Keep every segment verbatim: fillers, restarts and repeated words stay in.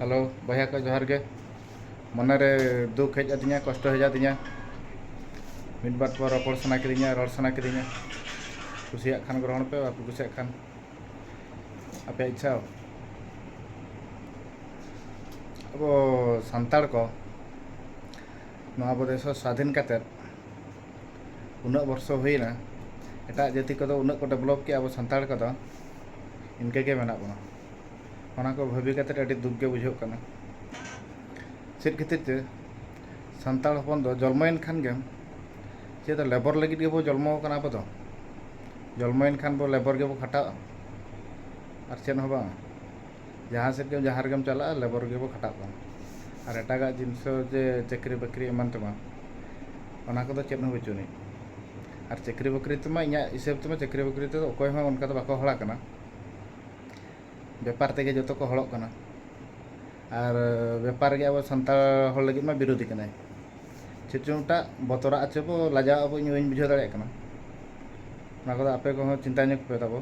Hello ᱵᱚᱭᱦᱟ ᱠᱚ, ᱡᱚᱦᱟᱨ ᱜᱮ᱾ ᱢᱚᱱᱮᱨᱮ ᱫᱩᱠ ᱦᱮᱡ ᱟᱹᱫᱤᱧᱟ, ᱠᱚᱥᱴᱚ ᱦᱮᱡ ᱟᱹᱫᱤᱧᱟ᱾ ᱢᱤᱫ ᱵᱟᱨ ᱯᱚᱨ ᱨᱚᱯᱚᱲ ᱥᱟᱱᱟ ᱠᱤᱫᱤᱧᱟ, ᱨᱚᱲ ᱥᱟᱱᱟ ᱠᱤᱫᱤᱧᱟ᱾ ᱠᱩᱥᱤᱭᱟᱜ ᱠᱷᱟᱱ ᱜᱨᱚᱦᱚᱱ ᱯᱮ, ᱵᱟᱯᱮ ᱠᱩᱥᱤᱭᱟᱜ ᱠᱷᱟᱱ ᱟᱯᱮᱭᱟᱜ ᱤᱪᱪᱷᱟ᱾ ᱟᱵᱚ ᱥᱟᱱᱛᱟᱲ ᱠᱚ ᱱᱚᱣᱟ ᱟᱵᱚ ᱫᱮᱥ ᱥᱟᱫᱷᱤᱱ ᱠᱟᱛᱮᱫ ᱩᱱᱟᱹᱜ ᱵᱚᱨᱥᱚ ᱦᱩᱭᱮᱱᱟ, ᱮᱴᱟᱜ ᱡᱟᱹᱛᱤ ᱠᱚᱫᱚ ᱩᱱᱟᱹᱜ ᱠᱚ ᱰᱮᱵᱷᱞᱚᱯ ᱠᱮᱜᱼᱟ, ᱟᱵᱚ ᱥᱟᱱᱛᱟᱲ ᱠᱚᱫᱚ ᱤᱱᱠᱟᱹ ᱜᱮ ᱢᱮᱱᱟᱜ ᱵᱚᱱᱟ᱾ ᱚᱱᱟ ᱠᱚ ᱵᱷᱟᱹᱵᱤ ᱠᱟᱛᱮᱫ ᱟᱹᱰᱤ ᱫᱩᱠ ᱜᱮ ᱵᱩᱡᱷᱟᱹᱜ ᱠᱟᱱᱟ᱾ ᱪᱮᱫ ᱠᱷᱟᱹᱛᱤᱨ ᱛᱮ ᱥᱟᱱᱛᱟᱲ ᱦᱚᱯᱚᱱ ᱫᱚ ᱡᱚᱞᱢᱚᱭᱮᱱ ᱠᱷᱟᱱ ᱜᱮᱢ ᱪᱮᱫ ᱞᱮᱵᱚᱨ ᱞᱟᱹᱜᱤᱫ ᱜᱮᱵᱚ ᱡᱚᱞᱢᱚ ᱟᱠᱟᱱᱟ? ᱟᱵᱚ ᱫᱚ ᱡᱚᱞᱢᱚᱭᱮᱱ ᱠᱷᱟᱱ ᱵᱚ ᱞᱮᱵᱚᱨ ᱜᱮᱵᱚ ᱠᱷᱟᱴᱟᱜᱼᱟ, ᱟᱨ ᱪᱮᱫ ᱦᱚᱸ ᱵᱟᱝ᱾ ᱡᱟᱦᱟᱸ ᱥᱮᱫ ᱜᱮ, ᱡᱟᱦᱟᱸ ᱨᱮᱜᱮᱢ ᱪᱟᱞᱟᱜᱼᱟ, ᱞᱮᱵᱚᱨ ᱜᱮᱵᱚ ᱠᱷᱟᱴᱟᱜ ᱠᱟᱱᱟ᱾ ᱟᱨ ᱮᱴᱟᱜᱟᱜ ᱡᱤᱱᱤᱥ ᱡᱮ ᱪᱟᱹᱠᱨᱤ ᱵᱟᱹᱠᱨᱤ ᱮᱢᱟᱱ ᱛᱮᱢᱟᱱ, ᱚᱱᱟ ᱠᱚᱫᱚ ᱪᱮᱫ ᱦᱚᱸ ᱵᱟᱹᱪᱩᱜ ᱟᱹᱱᱤᱡ᱾ ᱟᱨ ᱪᱟᱹᱠᱨᱤ ᱵᱟᱹᱠᱨᱤ ᱛᱮᱢᱟ, ᱤᱧᱟᱹᱜ ᱦᱤᱥᱟᱹᱵ ᱛᱮᱢᱟ ᱪᱟᱹᱠᱨᱤ ᱵᱟᱹᱠᱨᱤ ᱛᱮᱫᱚ ᱚᱠᱚᱭ ᱦᱚᱸ ᱚᱱᱠᱟ ᱫᱚ ᱵᱟᱠᱚ ᱦᱚᱲ ᱟᱠᱟᱱᱟ᱾ ᱵᱮᱯᱟᱨ ᱛᱮᱜᱮ ᱡᱚᱛᱚ ᱠᱚ ᱦᱚᱲᱚᱜ ᱠᱟᱱᱟ᱾ ᱟᱨ ᱵᱮᱯᱟᱨ ᱜᱮ ᱟᱵᱚ ᱥᱟᱱᱛᱟᱲ ᱦᱚᱲ ᱞᱟᱹᱜᱤᱫ ᱢᱟ ᱵᱤᱨᱳᱫᱷᱤ ᱠᱟᱱᱟᱭ᱾ ᱪᱮᱫ ᱪᱚᱝ ᱢᱤᱫᱴᱟᱜ ᱵᱚᱛᱚᱨᱟᱜ ᱪᱮ ᱵᱚ ᱞᱟᱡᱟᱣ ᱟᱵᱚ, ᱤᱧ ᱵᱟᱹᱧ ᱵᱩᱡᱷᱟᱹᱣ ᱫᱟᱲᱮᱭᱟᱜ ᱠᱟᱱᱟ᱾ ᱚᱱᱟ ᱠᱚᱫᱚ ᱟᱯᱮ ᱠᱚᱦᱚᱸ ᱪᱤᱱᱛᱟ ᱧᱚᱜ ᱯᱮ ᱛᱟᱵᱚ᱾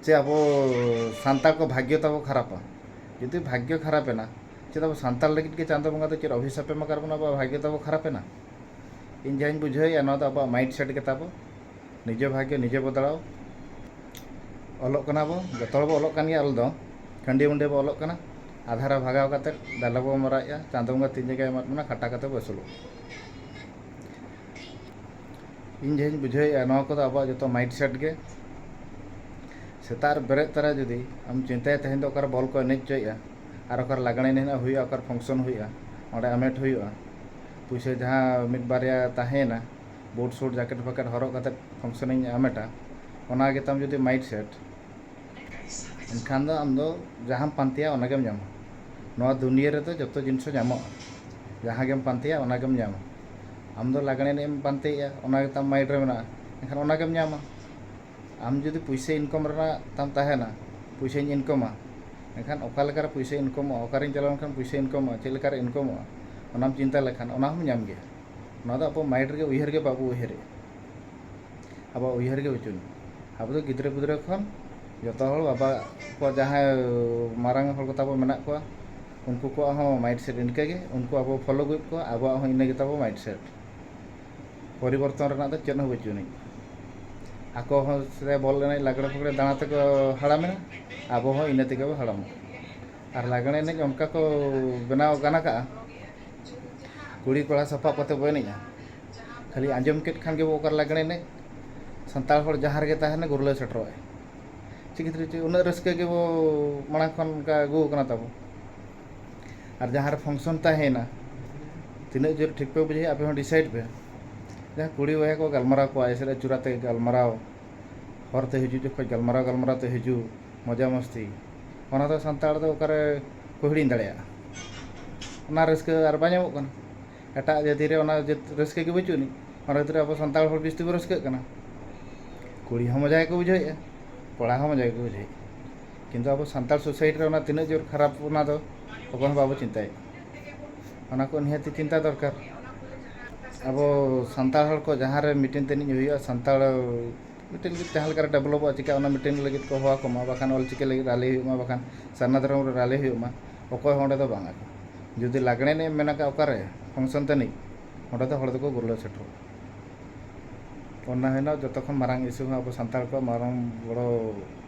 ᱪᱮ ᱟᱵᱚ ᱥᱟᱱᱛᱟᱲ ᱠᱚ ᱵᱷᱟᱜᱽᱭᱚ ᱛᱟᱵᱚ ᱠᱷᱟᱨᱟᱯᱟ? ᱡᱩᱫᱤ ᱵᱷᱟᱜᱽᱭᱚ ᱠᱷᱟᱨᱟᱯ ᱮᱱᱟ, ᱪᱮᱫ ᱟᱵᱚ ᱥᱟᱱᱛᱟᱲ ᱞᱟᱹᱜᱤᱫ ᱜᱮ ᱪᱟᱸᱫᱚ ᱵᱚᱸᱜᱟ ᱫᱚ ᱪᱮᱫ ᱚᱵᱷᱤᱥᱟᱯ ᱮ ᱮᱢ ᱟᱠᱟᱫ ᱵᱚᱱᱟ? ᱟᱵᱚᱣᱟᱜ ᱵᱷᱟᱜᱽᱭᱚ ᱛᱟᱵᱚ ᱠᱷᱟᱨᱟᱯ ᱮᱱᱟ? ᱤᱧ ᱡᱟᱦᱟᱸᱧ ᱵᱩᱡᱷᱟᱹᱣᱮᱫᱼᱟ, ᱱᱚᱣᱟ ᱫᱚ ᱟᱵᱚᱣᱟᱜ ᱢᱟᱭᱤᱱᱰ ᱥᱮᱴ ᱜᱮ ᱛᱟᱵᱚ᱾ ᱱᱤᱡᱮ ᱵᱷᱟᱜᱽᱭᱚ ᱱᱤᱡᱮ ᱵᱚ ᱫᱟᱲᱟᱣ᱾ ᱚᱞᱚᱜ ᱠᱟᱱᱟ ᱵᱚ, ᱡᱚᱛᱚ ᱦᱚᱲ ᱵᱚ ᱚᱞᱚᱜ ᱠᱟᱱ ᱜᱮᱭᱟ, ᱚᱞ ᱫᱚ ᱠᱷᱟᱹᱱᱰᱤ ᱢᱩᱱᱰᱤ ᱵᱚ ᱚᱞᱚᱜ ᱠᱟᱱᱟ, ᱟᱫᱷᱟ ᱨᱮ ᱵᱷᱟᱜᱟᱣ ᱠᱟᱛᱮ ᱫᱟᱞᱮ ᱵᱚ ᱢᱟᱨᱟᱣᱮᱫᱼᱟ᱾ ᱪᱟᱸᱫᱚ ᱵᱚᱸᱜᱟ ᱛᱤᱱ ᱡᱟᱭᱜᱟᱭ ᱮᱢᱟᱫ ᱵᱚᱱᱟ, ᱠᱷᱟᱴᱟ ᱠᱟᱛᱮ ᱵᱚ ᱟᱹᱥᱩᱞᱚᱜ᱾ ᱤᱧ ᱡᱟᱦᱟᱸᱧ ᱵᱩᱡᱷᱟᱹᱣᱮᱫᱼᱟ, ᱱᱚᱣᱟ ᱠᱚᱫᱚ ᱟᱵᱚᱣᱟᱜ ᱡᱚᱛᱚ ᱢᱟᱭᱤᱱᱰ ᱥᱮᱴ ᱜᱮ᱾ ᱥᱮᱛᱟᱜ ᱨᱮ ᱵᱮᱨᱮᱫ ᱛᱚᱨᱟ ᱡᱩᱫᱤ ᱟᱢ ᱪᱤᱱᱛᱟᱹᱭᱟ, ᱛᱮᱦᱮᱧ ᱫᱚ ᱚᱠᱟᱨᱮ ᱵᱚᱞ ᱠᱚ ᱮᱱᱮᱡ ᱦᱚᱪᱚᱭᱮᱫᱼᱟ, ᱟᱨ ᱚᱠᱟᱨᱮ ᱞᱟᱜᱽᱬᱮ ᱮᱱᱮᱡ ᱦᱩᱭᱩᱜᱼᱟ, ᱚᱠᱟᱨᱮ ᱯᱷᱟᱝᱥᱚᱱ ᱦᱩᱭᱩᱜᱼᱟ, ᱚᱸᱰᱮ ᱟᱢᱮᱴ ᱦᱩᱭᱩᱜᱼᱟ, ᱯᱩᱭᱥᱟᱹ ᱡᱟᱦᱟᱸ ᱢᱤᱫ ᱵᱟᱨᱭᱟ ᱛᱟᱦᱮᱸᱭᱮᱱᱟ, ᱵᱩᱴ ᱥᱩᱴ ᱡᱟᱠᱮᱴ ᱯᱷᱟᱠᱮᱴ ᱦᱚᱨᱚᱜ ᱠᱟᱛᱮᱫ ᱯᱷᱟᱝᱥᱚᱱᱤᱧ ᱟᱢᱮᱴᱟ, ᱚᱱᱟ ᱜᱮᱛᱟᱢ ᱡᱩᱫᱤ ᱢᱟᱭᱤᱱᱰ ᱥᱮᱴ, ᱮᱱᱠᱷᱟᱱ ᱫᱚ ᱟᱢ ᱫᱚ ᱡᱟᱦᱟᱸᱢ ᱯᱟᱱᱛᱮᱭᱟ ᱚᱱᱟ ᱜᱮᱢ ᱧᱟᱢᱟ᱾ ᱱᱚᱣᱟ ᱫᱩᱱᱤᱭᱟᱹ ᱨᱮᱫᱚ ᱡᱚᱛᱚ ᱡᱤᱱᱤᱥ ᱦᱚᱸ ᱧᱟᱢᱚᱜᱼᱟ, ᱡᱟᱦᱟᱸ ᱜᱮᱢ ᱯᱟᱱᱛᱮᱭᱟ ᱚᱱᱟ ᱜᱮᱢ ᱧᱟᱢᱟ᱾ ᱟᱢ ᱫᱚ ᱞᱟᱜᱽᱬᱮ ᱮᱱᱮᱡ ᱮᱢ ᱯᱟᱱᱛᱮᱭᱮᱜᱼᱟ, ᱚᱱᱟ ᱜᱮ ᱛᱟᱢ ᱢᱟᱭᱤᱱᱰ ᱨᱮ ᱢᱮᱱᱟᱜᱼᱟ, ᱮᱱᱠᱷᱟᱱ ᱚᱱᱟ ᱜᱮᱢ ᱧᱟᱢᱟ᱾ ᱟᱢ ᱡᱩᱫᱤ ᱯᱩᱭᱥᱟᱹ ᱤᱱᱠᱟᱢ ᱨᱮᱱᱟᱜ ᱛᱟᱢ ᱛᱟᱦᱮᱱᱟ, ᱯᱩᱭᱥᱟᱹᱧ ᱤᱱᱠᱟᱢᱟ, ᱮᱱᱠᱷᱟᱱ ᱚᱠᱟ ᱞᱮᱠᱟᱨᱮ ᱯᱩᱭᱥᱟᱹ ᱤᱱᱠᱟᱢᱚᱜᱼᱟ, ᱚᱠᱟᱨᱤᱧ ᱪᱟᱞᱟᱣ ᱞᱮᱱᱠᱷᱟᱱ ᱯᱩᱭᱥᱟᱹ ᱤᱱᱠᱟᱢᱚᱜᱼᱟ, ᱪᱮᱫ ᱞᱮᱠᱟᱨᱮ ᱤᱱᱠᱟᱢᱚᱜᱼᱟ, ᱚᱱᱟᱢ ᱪᱤᱱᱛᱟ ᱞᱮᱠᱷᱟᱱ ᱚᱱᱟ ᱦᱚᱸᱢ ᱧᱟᱢ ᱜᱮᱭᱟ᱾ ᱱᱚᱣᱟ ᱫᱚ ᱟᱵᱚ ᱢᱟᱭᱤᱱᱰ ᱨᱮᱜᱮ, ᱩᱭᱦᱟᱹᱨ ᱜᱮ ᱵᱟᱵᱚ ᱩᱭᱦᱟᱹᱨᱮᱜᱼᱟ᱾ ᱟᱵᱚᱣᱟᱜ ᱩᱭᱦᱟᱹᱨ ᱜᱮ ᱵᱟᱹᱪᱩᱜ᱾ ᱟᱵᱚ ᱫᱚ ᱜᱤᱫᱽᱨᱟᱹ ᱯᱤᱫᱽᱨᱟᱹ ᱠᱷᱚᱱ ᱡᱚᱛᱚ ᱦᱚᱲ ᱵᱟᱵᱟ ᱠᱚ ᱡᱟᱦᱟᱸᱭ ᱢᱟᱨᱟᱝ ᱦᱚᱲ ᱠᱚ ᱛᱟᱵᱚ ᱢᱮᱱᱟᱜ ᱠᱚᱣᱟ, ᱩᱱᱠᱩ ᱠᱚᱣᱟᱜ ᱦᱚᱸ mindset ᱤᱱᱠᱟᱹ ᱜᱮ, ᱩᱱᱠᱩ ᱟᱵᱚ follow ᱟᱹᱜᱩᱭᱮᱫ ᱠᱚᱣᱟ, ᱟᱵᱚᱣᱟᱜ ᱦᱚᱸ ᱤᱱᱟᱹ ᱜᱮ ᱛᱟᱵᱚ mindset᱾ ᱯᱚᱨᱤᱵᱚᱨᱛᱚᱱ ᱨᱮᱱᱟᱜ ᱫᱚ ᱪᱮᱫ ᱦᱚᱸ ᱵᱟᱹᱪᱩᱜ ᱟᱹᱱᱤᱡ᱾ ᱟᱠᱚ ᱦᱚᱸ ᱥᱮᱫᱟᱭ ᱵᱚᱞ ᱮᱱᱮᱡ ᱞᱟᱜᱽᱲᱮ ᱯᱷᱟᱜᱽᱲᱮ ᱫᱟᱬᱟ ᱛᱮᱠᱚ ᱦᱟᱲᱟᱢᱮᱱᱟ, ᱟᱵᱚ ᱦᱚᱸ ᱤᱱᱟᱹ ᱛᱮᱜᱮ ᱵᱚ ᱦᱟᱲᱟᱢᱚᱜ᱾ ᱟᱨ ᱞᱟᱜᱽᱲᱮ ᱮᱱᱮᱡ ᱚᱱᱠᱟ ᱠᱚ ᱵᱮᱱᱟᱣ ᱜᱟᱱ ᱟᱠᱟᱜᱼᱟ, ᱠᱩᱲᱤ ᱠᱚᱲᱟ ᱥᱟᱯᱟᱵ ᱠᱟᱛᱮ ᱵᱚ ᱮᱱᱮᱡᱼᱟ, ᱠᱷᱟᱹᱞᱤ ᱟᱸᱡᱚᱢ ᱠᱮᱫ ᱠᱷᱟᱱ ᱜᱮᱵᱚ ᱚᱠᱟᱨᱮ ᱞᱟᱜᱽᱲᱮ ᱮᱱᱮᱡ, ᱥᱟᱱᱛᱟᱲ ᱦᱚᱲ ᱡᱟᱦᱟᱸ ᱨᱮᱜᱮ ᱛᱟᱦᱮᱱᱟ ᱜᱩᱨᱞᱟᱹ ᱥᱮᱴᱮᱨᱚᱜᱼᱟᱭ᱾ ᱪᱤᱠᱟᱹᱛᱮ ᱪᱮᱫ ᱩᱱᱟᱹᱜ ᱨᱟᱹᱥᱠᱟᱹ ᱜᱮᱵᱚ ᱢᱟᱲᱟᱝ ᱠᱷᱚᱱ ᱚᱱᱠᱟ ᱟᱹᱜᱩ ᱟᱠᱟᱱᱟ ᱛᱟᱵᱚ᱾ ᱟᱨ ᱡᱟᱦᱟᱸ ᱨᱮ function ᱛᱟᱦᱮᱸᱭᱮᱱᱟ, ᱛᱤᱱᱟᱹᱜ ᱡᱳᱨ ᱴᱷᱤᱠ ᱯᱮ ᱵᱩᱡᱷᱟᱹᱣᱟ ᱟᱯᱮ ᱦᱚᱸ decide ᱯᱮ᱾ ᱡᱟᱦᱟᱸ ᱠᱩᱲᱤ ᱵᱚᱭᱦᱟ ᱠᱚ ᱜᱟᱞᱢᱟᱨᱟᱣ ᱠᱚᱣᱟ, ᱮᱥᱮᱨ ᱟᱹᱪᱩᱨ ᱟᱛᱮ ᱜᱟᱞᱢᱟᱨᱟᱣ, ᱦᱚᱨ ᱛᱮ ᱦᱤᱡᱩᱜ ᱡᱚᱠᱷᱚᱡ ᱜᱟᱞᱢᱟᱨᱟᱣ ᱜᱟᱞᱢᱟᱨᱟᱣ ᱛᱮ ᱦᱤᱡᱩᱜ, ᱢᱚᱡᱟ ᱢᱚᱥᱛᱤ, ᱚᱱᱟ ᱫᱚ ᱥᱟᱱᱛᱟᱲ ᱫᱚ ᱚᱠᱟᱨᱮ ᱠᱚ ᱦᱤᱲᱤᱧ ᱫᱟᱲᱮᱭᱟᱜᱼᱟ? ᱚᱱᱟ ᱨᱟᱹᱥᱠᱟᱹ ᱟᱨ ᱵᱟᱭ ᱧᱟᱢᱚᱜ ᱠᱟᱱᱟ᱾ ᱮᱴᱟᱜ ᱡᱟᱹᱛᱤ ᱨᱮ ᱚᱱᱟ ᱡᱟᱹᱛ ᱨᱟᱹᱥᱠᱟᱹ ᱜᱮ ᱵᱟᱹᱪᱩᱜ ᱟᱹᱱᱤᱡ, ᱚᱱᱟ ᱠᱷᱟᱹᱛᱤᱨ ᱟᱵᱚ ᱥᱟᱱᱛᱟᱲ ᱦᱚᱲ ᱵᱮᱥ ᱛᱮᱵᱚ ᱨᱟᱹᱥᱠᱟᱹᱜ ᱠᱟᱱᱟ᱾ ᱠᱩᱲᱤ ᱦᱚᱸ ᱢᱚᱡᱟ ᱜᱮᱠᱚ ᱵᱩᱡᱷᱟᱹᱣᱮᱫᱼᱟ, ᱠᱚᱲᱟ ᱦᱚᱸ ᱢᱚᱡᱟ ᱜᱮᱠᱚ ᱵᱩᱡᱷᱟᱹᱣᱮᱫᱼᱟ᱾ ᱠᱤᱱᱛᱩ ᱟᱵᱚ ᱥᱟᱱᱛᱟᱲ society ᱨᱮ ᱚᱱᱟ ᱛᱤᱱᱟᱹᱜ ᱡᱳᱨ ᱠᱷᱟᱨᱟᱯ, ᱚᱱᱟ ᱫᱚ ᱚᱠᱚᱭ ᱦᱚᱸ ᱵᱟᱵᱚ ᱪᱤᱱᱛᱟᱹᱭᱮᱫ᱾ ᱚᱱᱟ ᱠᱚ ᱱᱤᱦᱟᱹᱛᱤ ᱪᱤᱱᱛᱟ ᱫᱚᱨᱠᱟᱨ᱾ ᱟᱵᱚ ᱥᱟᱱᱛᱟᱲ ᱦᱚᱲ ᱠᱚ ᱡᱟᱦᱟᱸ ᱨᱮ meeting ᱛᱟᱹᱱᱤᱡ ᱦᱩᱭᱩᱜᱼᱟ, ᱥᱟᱱᱛᱟᱲ meeting ᱞᱟᱹᱜᱤᱫ ᱡᱟᱦᱟᱸ ᱞᱮᱠᱟᱨᱮ developᱚᱜᱼᱟ, ᱪᱤᱠᱟ ᱚᱱᱟ meeting ᱞᱟᱹᱜᱤᱫ ᱠᱚ ᱦᱚᱦᱚ ᱟᱠᱚ ᱢᱟ, ᱵᱟᱠᱷᱟᱱ ᱚᱞᱪᱤᱠᱤ ᱞᱟᱹᱜᱤᱫ rally ᱦᱩᱭᱩᱜ ᱢᱟ, ᱵᱟᱠᱷᱟᱱ ᱥᱟᱨᱱᱟ ᱫᱷᱚᱨᱚᱢ ᱨᱮ rally ᱦᱩᱭᱩᱜ ᱢᱟ, ᱚᱠᱚᱭ ᱦᱚᱸ ᱚᱸᱰᱮ ᱫᱚ ᱵᱟᱝ ᱟᱠᱚ᱾ ᱡᱩᱫᱤ ᱞᱟᱜᱽᱲᱮ ᱮᱱᱮᱡ ᱮᱢ ᱢᱮᱱ ᱟᱠᱟᱫ ᱚᱠᱟᱨᱮ function ᱛᱟᱹᱱᱤᱡ, ᱚᱸᱰᱮ ᱫᱚ ᱦᱚᱲ ᱫᱚᱠᱚ ᱜᱩᱨᱞᱟᱹ ᱥᱮᱴᱮᱨᱚᱜᱼᱟ᱾ ᱚᱱᱟ ᱦᱩᱭᱱᱟ ᱡᱚᱛᱚ ᱠᱷᱚᱱ ᱢᱟᱨᱟᱝ issue ᱦᱚᱸ ᱟᱵᱚ ᱥᱟᱱᱛᱟᱲ ᱠᱚᱣᱟᱜ ᱢᱟᱨᱟᱝ ᱵᱚᱲᱚ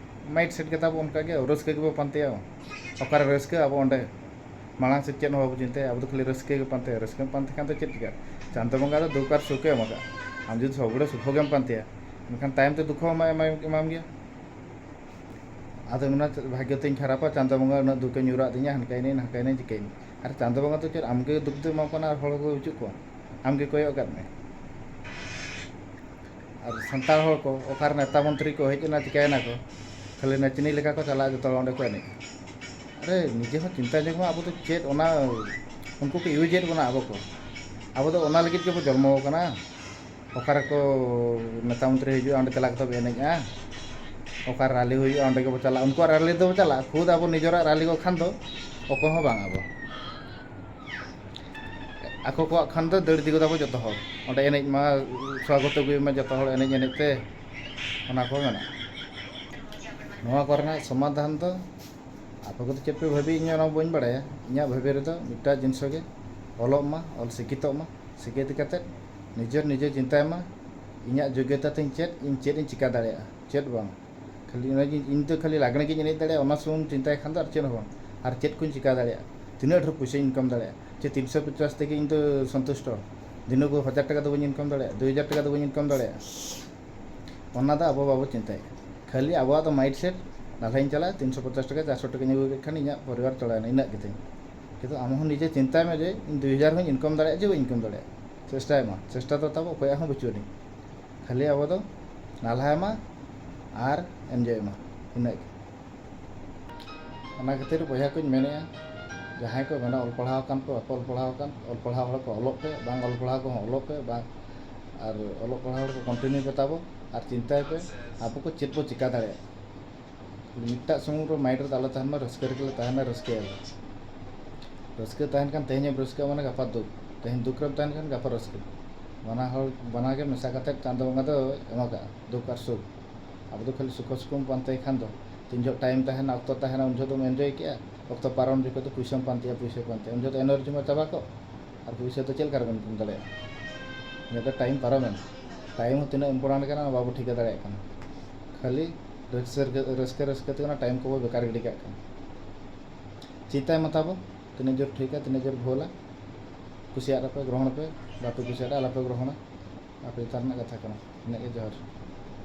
mindset ᱜᱮ ᱛᱟᱵᱚ ᱚᱱᱠᱟ ᱜᱮ, ᱨᱟᱹᱥᱠᱟᱹ ᱜᱮᱵᱚ ᱯᱟᱱᱛᱮᱭᱟ᱾ ᱚᱠᱟᱨᱮ ᱨᱟᱹᱥᱠᱟᱹ ᱟᱵᱚ ᱚᱸᱰᱮ, ᱢᱟᱲᱟᱝ ᱥᱮᱫ ᱪᱮᱫ ᱦᱚᱸ ᱵᱟᱵᱚ ᱪᱤᱱᱛᱟᱹᱭᱟ, ᱟᱵᱚ ᱫᱚ ᱠᱷᱟᱹᱞᱤ ᱨᱟᱹᱥᱠᱟᱹ ᱜᱮ ᱯᱟᱱᱛᱮᱭᱟ᱾ ᱨᱟᱹᱥᱠᱟᱹᱢ ᱯᱟᱱᱛᱮ ᱠᱷᱟᱱ ᱫᱚ ᱪᱮᱫ ᱪᱤᱠᱟᱹᱜᱼᱟ? ᱪᱟᱸᱫᱚ ᱵᱚᱸᱜᱟ ᱫᱚ ᱫᱩᱠ ᱟᱨ ᱥᱩᱠᱮ ᱮᱢ ᱟᱠᱟᱫᱼᱟ᱾ ᱟᱢ ᱡᱩᱫᱤ ᱥᱚᱵ ᱜᱷᱟᱹᱲᱤᱡ ᱥᱩᱠ ᱜᱮᱢ ᱯᱟᱱᱛᱮᱭᱟ, ᱮᱱᱠᱷᱟᱱ ᱛᱟᱭᱚᱢ ᱛᱮ ᱫᱩᱠ ᱦᱚᱸ ᱮᱢᱟᱭ, ᱮᱢᱟᱭ, ᱮᱢᱟᱢ ᱜᱮᱭᱟ᱾ ᱟᱫᱚ ᱢᱮᱱᱟ ᱵᱷᱟᱜᱽᱭᱚ ᱛᱤᱧ ᱠᱷᱟᱨᱟᱯᱟ, ᱪᱟᱸᱫᱚ ᱵᱚᱸᱜᱟ ᱩᱱᱟᱹᱜ ᱫᱩᱠᱮ ᱧᱩᱨᱟᱜ ᱫᱤᱧᱟ, ᱦᱟᱱᱠᱟᱭᱱᱟᱹᱧ, ᱱᱟᱝᱠᱟᱭᱱᱟᱹᱧ, ᱪᱤᱠᱟᱹᱭᱱᱟᱹᱧ᱾ ᱟᱨ ᱪᱟᱸᱫᱚ ᱵᱚᱸᱜᱟ ᱫᱚ ᱪᱮᱫ ᱟᱢᱜᱮ ᱫᱩᱠ ᱫᱚᱭ ᱮᱢᱟᱢ ᱠᱟᱱᱟ ᱟᱨ ᱦᱚᱲ ᱠᱚ ᱵᱟᱹᱪᱩᱜ ᱠᱚᱣᱟ? ᱟᱢᱜᱮ ᱠᱚᱭᱚᱜ ᱟᱠᱟᱫ ᱢᱮ᱾ ᱟᱨ ᱥᱟᱱᱛᱟᱲ ᱦᱚᱲ ᱠᱚ ᱚᱠᱟᱨᱮ ᱱᱮᱛᱟ ᱢᱚᱱᱛᱨᱤ ᱠᱚ ᱦᱮᱡ ᱮᱱᱟ, ᱪᱤᱠᱟᱹᱭᱮᱱᱟ ᱠᱚ, ᱠᱷᱟᱹᱞᱤ ᱱᱟᱪᱱᱤ ᱞᱮᱠᱟ ᱠᱚ ᱪᱟᱞᱟᱜᱼᱟ, ᱡᱚᱛᱚ ᱦᱚᱲ ᱚᱸᱰᱮ ᱠᱚ ᱮᱱᱮᱡᱼᱟ᱾ ᱟᱨᱮ, ᱱᱤᱡᱮ ᱦᱚᱸ ᱪᱤᱱᱛᱟ ᱧᱚᱜ ᱢᱟ, ᱟᱵᱚ ᱫᱚ ᱪᱮᱫ ᱚᱱᱟ, ᱩᱱᱠᱩ ᱠᱚ use ᱮᱫ ᱵᱚᱱᱟ ᱟᱵᱚ ᱠᱚ? ᱟᱵᱚ ᱫᱚ ᱚᱱᱟ ᱞᱟᱹᱜᱤᱫ ᱜᱮᱵᱚ ᱡᱚᱱᱢᱚ ᱟᱠᱟᱱᱟ? ᱚᱠᱟ ᱨᱮᱠᱚ ᱱᱮᱛᱟ ᱢᱚᱱᱛᱨᱤ ᱦᱤᱡᱩᱜᱼᱟ, ᱚᱸᱰᱮ ᱪᱟᱞᱟᱣ ᱠᱟᱛᱮ ᱵᱚ ᱮᱱᱮᱡᱼᱟ? ᱚᱠᱟ ᱨᱟᱞᱤ ᱦᱩᱭᱩᱜᱼᱟ, ᱚᱸᱰᱮ ᱜᱮᱵᱚ ᱪᱟᱞᱟᱜᱼᱟ? ᱩᱱᱠᱩᱣᱟᱜ ᱨᱟᱞᱤ ᱫᱚᱵᱚ ᱪᱟᱞᱟᱜᱼᱟ, ᱠᱷᱩᱫ ᱟᱵᱚ ᱱᱤᱡᱮᱨᱟᱜ ᱨᱟᱞᱤ ᱠᱚ ᱠᱷᱟᱱ ᱫᱚ ᱚᱠᱚᱭ ᱦᱚᱸ ᱵᱟᱝ ᱟᱵᱚ᱾ ᱟᱠᱚ ᱠᱚᱣᱟᱜ ᱠᱷᱟᱱ ᱫᱚ ᱫᱟᱹᱲ ᱤᱫᱤ ᱜᱚᱫᱟ ᱵᱚ ᱡᱚᱛᱚ ᱦᱚᱲ, ᱚᱸᱰᱮ ᱮᱱᱮᱡ ᱢᱟ, ᱥᱣᱟᱜᱚᱛ ᱟᱹᱜᱩᱭ ᱢᱟ ᱡᱚᱛᱚ ᱦᱚᱲ ᱮᱱᱮᱡ ᱮᱱᱮᱡ ᱛᱮ, ᱚᱱᱟ ᱠᱚ ᱢᱮᱱᱟᱜᱼᱟ᱾ ᱱᱚᱣᱟ ᱠᱚᱨᱮᱱᱟᱜ ᱥᱚᱢᱟᱫᱷᱟᱱ ᱫᱚ ᱟᱯᱮ ᱠᱚᱫᱚ ᱪᱮᱫ ᱯᱮ ᱵᱷᱟᱹᱵᱤ, ᱤᱧ ᱚᱱᱟ ᱵᱟᱹᱧ ᱵᱟᱲᱟᱭᱟ᱾ ᱤᱧᱟᱹᱜ ᱵᱷᱟᱹᱵᱤ ᱨᱮᱫᱚ ᱢᱤᱫᱴᱟᱝ ᱡᱤᱱᱤᱥ ᱜᱮ, ᱚᱞᱚᱜ ᱢᱟ, ᱚᱞ ᱥᱤᱠᱷᱤᱛᱚᱜ ᱢᱟ, ᱥᱤᱠᱷᱤᱛ ᱠᱟᱛᱮᱫ ᱱᱤᱡᱮᱨ ᱱᱤᱡᱮ ᱪᱤᱱᱛᱟᱭ ᱢᱟ, ᱤᱧᱟᱹᱜ ᱡᱳᱜᱽᱭᱚᱛᱟ ᱛᱤᱧ ᱪᱮᱫ, ᱤᱧ ᱪᱮᱫ ᱤᱧ ᱪᱤᱠᱟ ᱫᱟᱲᱮᱭᱟᱜᱼᱟ, ᱪᱮᱫ ᱵᱟᱝ᱾ ᱠᱷᱟᱹᱞᱤ ᱚᱱᱟ ᱜᱮ, ᱤᱧ ᱫᱚ ᱠᱷᱟᱹᱞᱤ ᱞᱟᱜᱽᱬᱮ ᱜᱤᱧ ᱮᱱᱮᱡ ᱫᱟᱲᱮᱭᱟᱜᱼᱟ, ᱚᱱᱟ ᱥᱩᱢᱩᱝ ᱪᱤᱱᱛᱟᱭ ᱠᱷᱟᱱ ᱫᱚ ᱟᱨ ᱪᱮᱫ ᱦᱚᱸ ᱵᱟᱝ᱾ ᱟᱨ ᱪᱮᱫ ᱠᱚᱧ ᱪᱤᱠᱟ ᱫᱟᱲᱮᱭᱟᱜᱼᱟ, ᱛᱤᱱᱟᱹᱜ ᱰᱷᱮᱨ ᱯᱚᱭᱥᱟᱧ ᱤᱱᱠᱟᱢ ᱫᱟᱲᱮᱭᱟᱜᱼᱟ, ᱪᱮ ᱛᱤᱱᱥᱚ ᱯᱚᱪᱟᱥ ᱛᱮᱜᱮ ᱤᱧ ᱫᱚ ᱥᱚᱱᱛᱩᱥᱴᱚ, ᱫᱤᱱᱩ ᱠᱚ ᱦᱟᱡᱟᱨ ᱴᱟᱠᱟ ᱫᱚ ᱵᱟᱹᱧ ᱤᱱᱠᱟᱢ ᱫᱟᱲᱮᱭᱟᱜᱼᱟ, ᱫᱩ ᱦᱟᱡᱟᱨ ᱴᱟᱠᱟ ᱫᱚ ᱵᱟᱹᱧ ᱤᱱᱠᱟᱢ ᱫᱟᱲᱮᱭᱟᱜᱼᱟ᱾ ᱚᱱᱟ ᱫᱚ ᱟᱵᱚ ᱵᱟᱵᱚ ᱪᱤᱱᱛᱟᱹᱭᱮᱫᱼᱟ᱾ ᱠᱷᱟᱹᱞᱤ ᱟᱵᱚᱣᱟᱜ ᱫᱚ ᱢᱟᱭᱤᱱᱰ ᱥᱮᱴ, ᱱᱟᱞᱦᱟᱧ ᱪᱟᱞᱟᱜᱼᱟ, ᱛᱤᱱᱥᱚ ᱯᱚᱪᱟᱥ ᱴᱟᱠᱟ, ᱪᱟᱨᱥᱚ ᱴᱟᱠᱟᱧ ᱟᱹᱜᱩ ᱠᱮᱫ ᱠᱷᱟᱱ ᱤᱧᱟᱹᱜ ᱯᱚᱨᱤᱵᱟᱨ ᱪᱟᱞᱟᱣᱮᱱᱟ, ᱤᱱᱟᱹᱜ ᱜᱮᱛᱤᱧ᱾ ᱠᱤᱱᱛᱩ ᱟᱢ ᱦᱚᱸ ᱱᱤᱡᱮ ᱪᱤᱱᱛᱟᱭ ᱢᱮ ᱡᱮ ᱤᱧ ᱫᱩ ᱦᱟᱡᱟᱨ ᱦᱚᱸᱧ ᱤᱱᱠᱟᱢ ᱫᱟᱲᱮᱭᱟᱜᱼᱟ ᱪᱮ ᱵᱟᱹᱧ ᱤᱱᱠᱟᱢ ᱫᱟᱲᱮᱭᱟᱜᱼᱟ᱾ ᱪᱮᱥᱴᱟᱭ ᱢᱟ, ᱪᱮᱥᱴᱟ ᱫᱚ ᱛᱟᱵᱚ ᱚᱠᱚᱭᱟᱜ ᱦᱚᱸ ᱵᱟᱹᱪᱩᱜ ᱟᱹᱱᱤᱡ᱾ ᱠᱷᱟᱹᱞᱤ ᱟᱵᱚ ᱫᱚ ᱱᱟᱞᱦᱟᱭ ᱢᱟ ᱟᱨ ᱮᱱᱡᱚᱭ ᱢᱟ, ᱤᱱᱟᱹᱜ ᱜᱮ᱾ ᱚᱱᱟ ᱠᱷᱟᱹᱛᱤᱨ ᱵᱚᱭᱦᱟ ᱠᱚᱧ ᱢᱮᱱᱮᱫᱼᱟ, ᱡᱟᱦᱟᱸᱭ ᱠᱚ ᱢᱮᱱᱟ ᱚᱞ ᱯᱟᱲᱦᱟᱣ ᱟᱠᱟᱱ ᱠᱚ, ᱵᱟᱠᱚ ᱚᱞ ᱯᱟᱲᱦᱟᱣ ᱟᱠᱟᱱ, ᱚᱞ ᱯᱟᱲᱦᱟᱣ ᱦᱚᱲ ᱠᱚ ᱚᱞᱚᱜ ᱯᱮ, ᱵᱟᱝ ᱚᱞ ᱯᱟᱲᱦᱟᱣ ᱠᱚᱦᱚᱸ ᱚᱞᱚᱜ ᱯᱮ, ᱵᱟᱝ, ᱟᱨ ᱚᱞᱚᱜ ᱯᱟᱲᱦᱟᱣ ᱦᱚᱲ ᱠᱚ ᱠᱚᱱᱴᱤᱱᱤᱭᱩ ᱯᱮ ᱛᱟᱵᱚ, ᱟᱨ ᱪᱤᱱᱛᱟᱭ ᱯᱮ ᱟᱵᱚ ᱠᱚ ᱪᱮᱫ ᱵᱚ ᱪᱤᱠᱟ ᱫᱟᱲᱮᱭᱟᱜᱼᱟ᱾ ᱢᱤᱫᱴᱟᱜ ᱥᱩᱢᱩᱝ ᱨᱮ ᱢᱟᱭᱤᱱᱰ ᱨᱮᱫᱚ ᱟᱞᱚ ᱛᱟᱦᱮᱱ ᱢᱟ, ᱨᱟᱹᱥᱠᱟᱹ ᱨᱮᱜᱮ ᱞᱮ ᱛᱟᱦᱮᱱᱟ, ᱨᱟᱹᱥᱠᱟᱹᱭᱟᱞᱮ᱾ ᱨᱟᱹᱥᱠᱟᱹ ᱛᱟᱦᱮᱱ ᱠᱷᱟᱱ ᱛᱮᱦᱮᱧ ᱮᱢ ᱨᱟᱹᱥᱠᱟᱹᱜᱼᱟ, ᱢᱟᱱᱮ ᱜᱟᱯᱟ ᱫᱩᱠ, ᱛᱮᱦᱮᱧ ᱫᱩᱠ ᱨᱮᱢ ᱛᱟᱦᱮᱱ ᱠᱷᱟᱱ ᱜᱟᱯᱟ ᱨᱟᱹᱥᱠᱟᱹ᱾ ᱵᱟᱱᱟ ᱦᱚᱲ, ᱵᱟᱱᱟ ᱜᱮ ᱢᱮᱥᱟ ᱠᱟᱛᱮᱫ ᱪᱟᱸᱫᱚ ᱵᱚᱸᱜᱟ ᱫᱚ ᱮᱢ ᱟᱠᱟᱫᱼᱟ, ᱫᱩᱠ ᱟᱨ ᱥᱩᱠ᱾ ᱟᱵᱚ ᱫᱚ ᱠᱷᱟᱹᱞᱤ ᱥᱩᱠᱷᱚ ᱥᱩᱠᱷᱚᱢ ᱯᱟᱱᱛᱮᱭ ᱠᱷᱟᱱ ᱫᱚ, ᱛᱤᱱ ᱡᱚᱦᱚᱜ ᱴᱟᱭᱤᱢ ᱛᱟᱦᱮᱱᱟ, ᱚᱠᱛᱚ ᱛᱟᱦᱮᱱᱟ, ᱩᱱ ᱡᱚᱦᱚᱜ ᱫᱚᱢ ᱮᱱᱡᱚᱭ ᱠᱮᱜᱼᱟ, ᱚᱠᱛᱚ ᱯᱟᱨᱚᱢ ᱡᱚᱠᱷᱚᱱ ᱫᱚ ᱯᱩᱭᱥᱟᱹᱢ ᱯᱟᱱᱛᱮᱭᱟ, ᱯᱩᱭᱥᱟᱹ ᱯᱟᱱᱛᱮᱭᱟ, ᱩᱱ ᱡᱚᱦᱚᱜ ᱫᱚ ᱮᱱᱟᱨᱡᱤ ᱢᱟ ᱪᱟᱵᱟ ᱠᱚᱜ, ᱟᱨ ᱯᱩᱭᱥᱟᱹ ᱫᱚ ᱪᱮᱫ ᱞᱮᱠᱟ ᱨᱮᱵᱮᱱ ᱤᱱᱠᱟᱢ ᱫᱟᱲᱮᱭᱟᱜᱼᱟ? ᱡᱚᱛᱚ ᱴᱟᱭᱤᱢ ᱯᱟᱨᱚᱢᱮᱱ, ᱴᱟᱭᱤᱢ ᱦᱚᱸ ᱛᱤᱱᱟᱹᱜ ᱤᱢᱯᱚᱨᱴᱮᱱᱴ ᱠᱟᱱᱟ, ᱚᱱᱟ ᱵᱟᱵᱚ ᱴᱷᱤᱠᱟᱹ ᱫᱟᱲᱮᱭᱟᱜ ᱠᱟᱱᱟ᱾ ᱠᱷᱟᱹᱞᱤ ᱨᱟᱹᱥᱠᱟᱹ, ᱨᱟᱹᱥᱠᱟᱹ, ᱨᱟᱹᱥᱠᱟᱹ ᱛᱮᱜᱮ ᱚᱱᱟ ᱴᱟᱭᱤᱢ ᱠᱚᱵᱚ ᱵᱮᱠᱟᱨ ᱜᱤᱰᱤ ᱠᱟᱜ ᱠᱟᱱᱟ᱾ ᱪᱤᱱᱛᱟᱭ ᱢᱟ ᱛᱟᱵᱚ, ᱛᱤᱱᱟᱹᱜ ᱡᱳᱨ ᱴᱷᱤᱠᱟ, ᱛᱤᱱᱟᱹᱜ ᱡᱳᱨ ᱵᱷᱩᱞᱟ, ᱠᱩᱥᱤᱭᱟᱜ ᱨᱮᱯᱮ ᱜᱨᱚᱦᱚᱬ ᱯᱮ, ᱵᱟᱯᱮ ᱠᱩᱥᱤᱭᱟᱜ ᱨᱮ ᱟᱞᱚᱯᱮ ᱜᱨᱚᱦᱚᱬᱟ᱾ ᱟᱯᱮ ᱪᱮᱛᱟᱱ ᱨᱮᱱᱟᱜ ᱠᱟᱛᱷᱟ ᱠᱟᱱᱟ᱾ ᱤᱱᱟᱹᱜ ᱜᱮ, ᱡᱚᱦᱟᱨ᱾